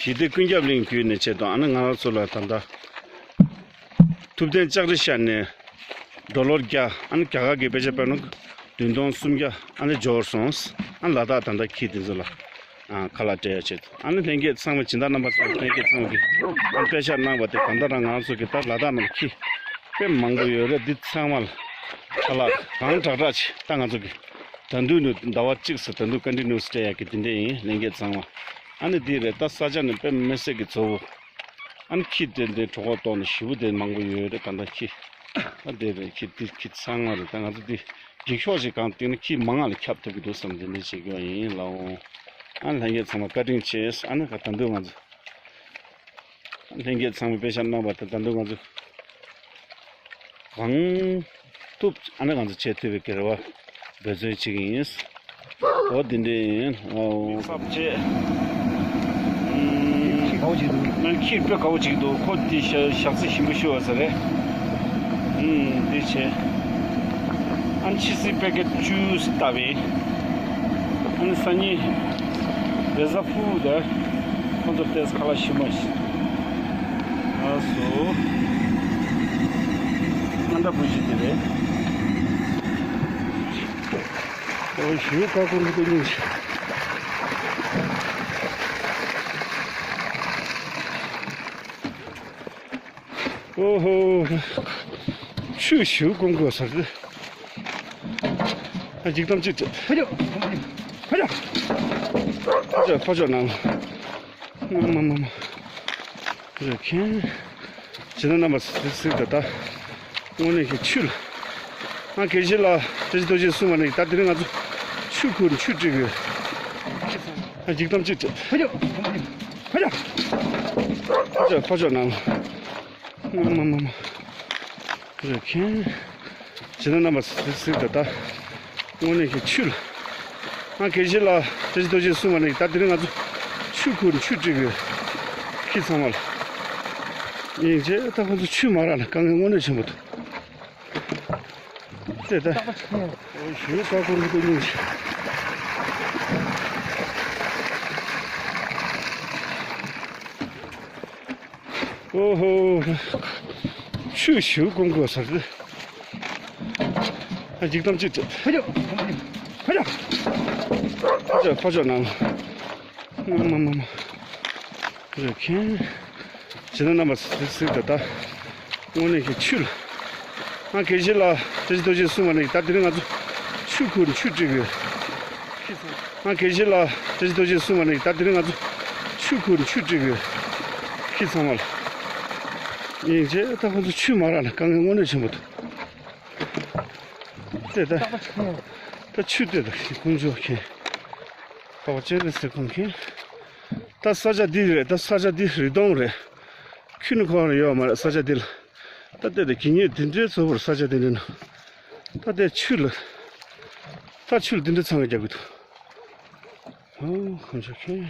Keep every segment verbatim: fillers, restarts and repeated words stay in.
ཞི་བདེ་ཀུན་ཁྱབ་གླིང་བརྒྱུད་ནས་བྱས་དང་ཨ་ནི་ང་རང་ཚོ་ལ་ད་ལྟ་ཐུབ་བསྟན་ལྕགས་རི་ཤར་ནས་ཌོ་ལར་བརྒྱ། ཨ་ནི་རྒྱ་གར་གྱི་དཔེ་ཆ་དཔེར་ན་བདུན་སྟོང་སུམ་བརྒྱ། ཨ་ནི་འབྱོར་སོང་། ཨ་ནི་ལ་དྭགས་ད་ལྟ་ཁྱི་དེ་ཚོ་ལ་ཨ་ཁ་ལག་སྤྲད་ཡ་བྱེད་དུ། ཨ་ནི་ལྷན་རྒྱས་ཚང་མ་སྦྱིན་བདག་རྣམ་པ་ཚོ་ལྷན་རྒྱས་ཚང་མ་གིས་ཨ་ནི་དཔེ་ཆ་གནང་བ་དེ་ད་ལྟ་རང་ང་ཚོ་གི་ད་ལ་དྭགས་ནང་ལ་ཁྱི་དཔེ་མང་པོ་ཡོད་རེད། འདི་ཚང་མ་ལ་ཁ་ལག་གང་དྲག་དྲག་ཆེ་ད་ང་ཚོ་གི་ད་དུང་ནུ་ཟླ་བ་གཅིག་ཙམ་ད་དུང་ཀོན་ཊི་ནིའུ་སི་སྤྲད་ཡ་གི་དེ་འདྲས་ཡིན། ལྷན་རྒྱས་ཚང་མ་ཨ་ནི་འདི་རེད། ད་ས་ཆ་ནི་དཔེ་མི་སྲིད་ཀྱི་གཙོ་བོ། ཨ་ནི་ཁྱི་དེ་འདྲའི་གྲོད་ཁོག་ལྟོགས་ནས་ཞེ་པོ་དེ་མང་པོ་ཡོད་རེད། ད་ལྟ་ཁྱི་ཨ་དེ་རེད། ཁྱི་དེ་ཁྱི་ཚང་མ་རེད། ད་ང་ཚོ་འདི་འགྲིག་ཤོག་ཞིག་གང་སྟེང་ན་ཁྱི་མང་ང་ལ་ཁྱབ་ཐུབ་ཀྱི་འདུག་བསམ་དེ་འདྲས་བྱེད་ཀྱི་ཡིན་ལགས། ཨ་ལྷན་རྒྱས་ཚང་མ་བཀའ་དྲིན་ཆེ། ཨ་ནི་ད་དུང་ང་ཚོ་ལྷན་རྒྱས་ཚང་མས་དཔེ་ཆ་གནང་བ་དེ་ད་དུང་ང་ཚོ་གང་ཐུབ་ཨ་ནི་ང་ཚོ་བྱེད་ཐུབ་པའི་གི་རེ་བ་འབད་བརྩོན་བྱེད་ཀྱི་ཡིན། འོ་དེ་འདྲས་ཡིན། ཨོ། ས་བཅད། ཁྱི་དགའ་བོ་བྱེད་འདུག་ང་ཁྱི་དཔེ་དགའ་བོ་བྱེད་ཀྱི་འདུག་ཁོ་དེ་ཞག་ཞག་ཚི་ཞིམ་པོ་ཤོར་བ་ཟེར་རེད། ཨུམ་དེ་བྱས། ཨ་ནི་ཕྱི་སྲིད་པད་ཀ་བཅུ་ཙམ་བཏབ་པས། ཨ་ནི་སང་ཉིན་རེས་གཟའ་ཕུར་བུ་དེར་ཁོང་ཚོར་ཏོག་ཙམ་ཁ་ལག་ཞིམ་པོ་ཞིག་ཨ་སོ། སྔ་ཟླ་བུ་ཞིག་དེ་རེད། ཨོ་ཞུ་ཀ་ཀུ་རུ་ཏུ་ཉིན་ཞིག་ཨོ་ཧོ། ཆུ་ཞིག་ཀོང་ཀོ་ཟེར་ཏེ། ཨ་འཇིག་གཏམ་ཅིག་ཕ་ཇོ། ཕ་ཇོ། ཕ་ཇོ་ཕ་ཇོ་ནང་། མ་མ་མ་མ། རེ་ཁན། ཇི་ན་ན་མ་སི་སི་ད་ད། དངོས་གནས་ཀྱི་ཆུ་ལ། ང་དགེ་བཤེས་ལ་བཀྲ་ཤིས་རྡོ་རྗེས་གསུངས་པ་ནི་ད་དེ་རིང་ང་ཚོ་ཆུ་ཁུར་ཆུ་སྤྲད་དགོས། ཨ་འཇིག་གཏམ་ཅིག་ཕ་ཇོ། ཕ་ཇོ། ཕ་ཇོ་ཕ་ཇོ་ནང་། མ་མ་མ་མ། རེ་ཁན། ཇི་ན་ན་མ་སི་སི་ད་ད། དངོས་གནས་ཀྱི་ཆུ་ལ། ང་དགེ་བཤེས་ལ་བཀྲ་ཤིས་རྡོ་རྗེས་གསུངས་པ་ནི་ད་དེ་རིང་ང་ཚོ་ཆུ་ཁུར་ཆུ་སྤྲད་དགོས། ཁྱི་ཚང་མ་ལ། ཡིན་ཅེ་ད་ཁོ་ཚོ་ཆུ་མ་རག་ན་དཀའ་ངལ་དངོས་གནས་ཆེན་པོ་འདུག་དེ་ད། ཞུ་ཀ་ཀུ་རུ་ཏུ་ཉིན་ཞིག་ཨོ་ཧོ། ཆུ་ཞིག་ཀོང་ཀོ་ཟེར་ཏེ། ཨ་འཇིག་གཏམ་ཅིག་ཕ་ཇོ། ཕ་ཇོ། ཕ་ཇོ་ཕ་ཇོ་ནང་། མ་མ་མ་མ། རེ་ཁན། ཇི་ན་ན་མ་སི་སི་ད་ད། དངོས་གནས་ཀྱི་ཆུ་ལ། ང་དགེ་བཤེས་ལ་བཀྲ་ཤིས་རྡོ་རྗེས་གསུངས་པ་ནི་ད་དེ་རིང་ང་ཚོ་ཆུ་ཁུར་ཆུ་སྤྲད་དགོས། ང་དགེ་བཤེས་ལ་བཀྲ་ཤིས་རྡོ་རྗེས་གསུངས་པ་ནི་ད་དེ་རིང་ང་ཚོ་ཆུ་ཁུར་ཆུ་སྤྲད་དགོས། ཁྱི་ཚང་མ་ལ། ཡིན་ཅེ་ད་ཁོ་ཚོ་ཆུ་མ་རག་ན་དཀའ་ངལ་དངོས་གནས་ཆེན་པོ་འདུག་དེ་ད། ད་ཆུ་དེ་ད་ཁོང་ཚོ་ཁྱེད། ཁ་བ་ཅན་དེ་ཟེར་ཁོང་ཁྱེད། ད་ས་ཆ་འདི་རེད། ད་ས་ཆ་འདི་རི་སྟོང་རེད། ཁྱོན་ནས་ཁོ་རང་ཡོད་མ་རེད་ས་ཆ་འདི་ལ། ད་ལྟ་དེ་གི་ཉེ་དེ་འདྲའི་ཚོ་བོར་ས་ཆ་དེ་འདྲ་ན། ད་ལྟའི་ཆུ་ལ། ད་ཆུ་ལ་དེ་འདྲ་ཚང་གི་རྒྱབ་གི་འདུག་ཨོ་ཁོང་ཚོ་ཁྱེད།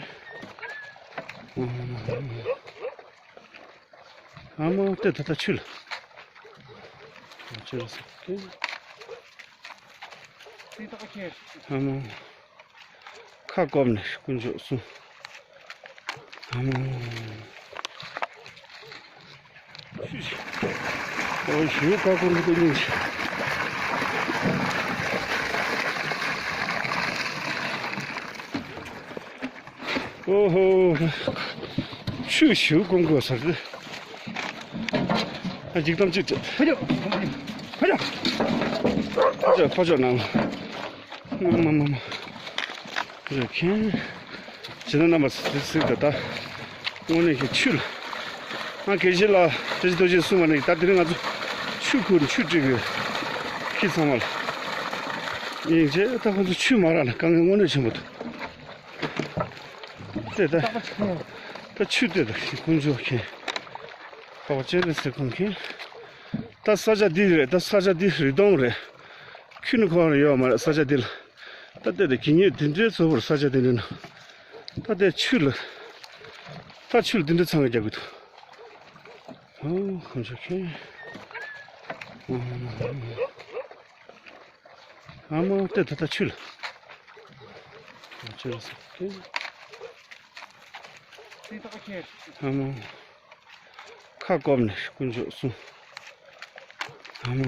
ཨ་མ་ལྟོས་ད་ལྟ་ཆུ་ལ། ཆུ་ལ་ཟེར་ཏེ། ཨ་མ། ཁ་བསྐོམ་ནས་དཀོན་མཆོག་གསུམ། ཨ་མ། ཨོ་ཞུ་ཀ་ཀུ་རུ་ཏུ་ཉིན་ཞིག་ཨོ་ཧོ། ཆུ་ཞིག་ཀོང་ཀོ་ཟེར་ཏེ། ཨ་འཇིག་གཏམ་ཅིག་ཕ་ཇོ། ཕ་ཇོ། ཕ་ཇོ་ཕ་ཇོ་ནང་། མ་མ་མ་མ། རེ་ཁན། ཇི་ན་ན་མ་སི་སི་ད་ད། དངོས་གནས་ཀྱི་ཆུ་ལ། ང་དགེ་བཤེས་ལ་བཀྲ་ཤིས་རྡོ་རྗེས་གསུངས་པ་ནི་ད་དེ་རིང་ང་ཚོ་ཆུ་ཁུར་ཆུ་སྤྲད་དགོས། ཁྱི་ཚང་མ་ལ། ཡིན་ཅེ་ད་ཁོ་ཚོ་ཆུ་མ་རག་ན་དཀའ་ངལ་དངོས་གནས་ཆེན་པོ་འདུག་དེ་ད། ད་ཆུ་དེ་ད་ཁོང་ཚོ་ཁྱེད། ཁ་བ་ཅན་དེ་ཟེར་ཁོང་ཁྱེད། ད་ས་ཆ་འདི་རེད། ད་ས་ཆ་འདི་རི་སྟོང་རེད། ཁྱོན་ནས་ཁོ་རང་ཡོད་མ་རེད་ས་ཆ་འདི་ལ། ད་ལྟ་དེ་གི་ཉེ་དེ་འདྲའི་ཚོ་བོར་ས་ཆ་དེ་འདྲ་ན། ད་ལྟའི་ཆུ་ལ། ད་ཆུ་ལ་དེ་འདྲ་ཚང་གི་རྒྱབ་གི་འདུག་ཨོ་ཁོང་ཚོ་ཁྱེད། ཨ་མ་ལྟོས་ད་ལྟ་ཆུ་ལ། ཆུ་ལ་ཟེར་ཏེ། ཨ་མ། ཁ་བསྐོམ་ནས་དཀོན་མཆོག་གསུམ། ཨ་མ།